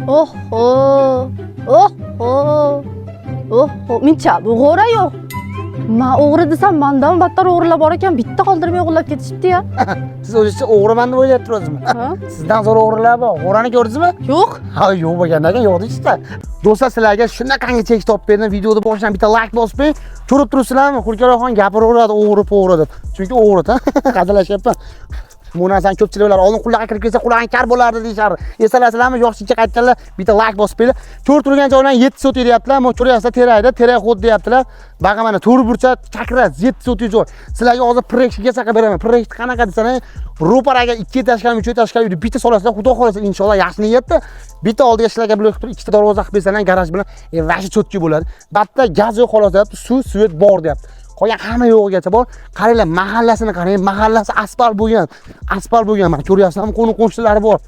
Oho, oho, oho, mincha bu g'o'ra yo'q. Man o'g'ri desam, mandan battar o'g'rilar bor ekan, bitta qoldirmay o'g'irlab ketishibdi-ya. Siz o'zingiz o'g'riman deb o'ylab turasizmi? Ha? Sizdan zo'r o'g'rilar bor. G'o'rani ko'rdingizmi? Yo'q. Ha, yo'q bo'lgandan keyin yo'q deysizda. Do'stlar, sizlarga shunaqangi chek topib berdim. Videoni boshidan bitta like bosib qo'ying. Ko'rib turibsizlarmi? Xurkiroyxon gapiraveradi, o'g'ri po'g'ri deb. Chunki o'g'ri, hazillashyapman. Bu narsani ko'pchilik bilar. Oldin qulog'iga kirib kelsa, qulog'ing kar bo'lardi deyishardi. Eslasizlarmi? Yoshlikka qaytganlar bitta like bosib qo'yinglar. Ko'rib turgan joydan 7 sotik deyaptilar. Mana ko'ryapsizlar, terakda, terak xod deyaptilar. Baqa mana to'rt burchak как раз 7 sotik joy. Sizlarga hozir proyektga saqab beraman. Proyekt qanaqa desangiz, ro'paraga 2 этажка, 3 этажка uyni bitta solasizlar, xudo xohlasa inshaalloh yaxshi niyatda. Bitta oldiga shlaka blok qilib turib, ikkita darvoza qilib bersalar, garaj bilan вообще чётко bo'ladi. Bitta gaz yo'q xolos deyapti, suv, свет bor deyapti. Qolgan hamma yo'g'igacha bor. Qaranglar, mahallasini qarang, mahallasi asfalt bo'lgan. Asfalt bo'lgan, mana ko'ryapsizlarmi? Qo'ni qo'shnilari bor.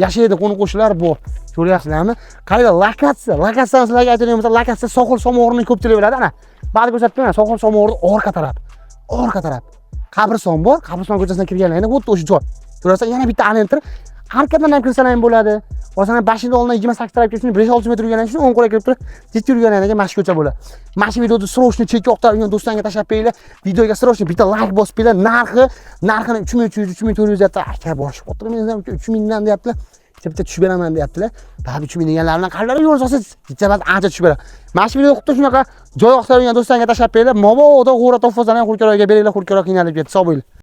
Yashaydi, qo'ni qo'shnilar bor. Ko'ryapsizlarmi? Qaranglar, lokatsiya, lokatsiyani sizlarga aytadigan bo'lsam, lokatsiya sohil somorini ko'pchilik biladi, ana. Ba'zi ko'rsatib beraman, sohil somorini orqa taraf. Orqa taraf. Qabriston bor, qabriston ko'chasidan kirganlaringda xuddi o'sha joy. Ko'rasizlar, yana bitta alentir. Arkadan ham kirsalar ham bo'ladi. Masalan, bashini oldidan 28 tarafga shuni 5-6 metr yurgandan keyin o'ng qo'lga kirib turib, jiddiy yurgandan keyin mana shu ko'cha bo'ladi. Mana shu videoni срочно chek yoqtiradigan do'stlarga tashlab qo'yinglar. Videoga срочно bitta like bosib qo'yinglar. Narxini 3300, 3400 deyapti. Aka, boshib o'tirmaysan, 3000 dan deyaptilar. Bitta bitta tushib beraman deyaptilar. Baribir 3000 deganlar bilan qalblari yo'l solsa, bitta bas ancha tushib beradi. Mana shu video xuddi shunaqa joy yoqtiradigan do'stlarga tashlab qo'yinglar. Mabodo g'o'ra topib olsalar ham Xurkiroyga beringlar, Xurkiroy qiynalib ketdi. Sog' bo'linglar.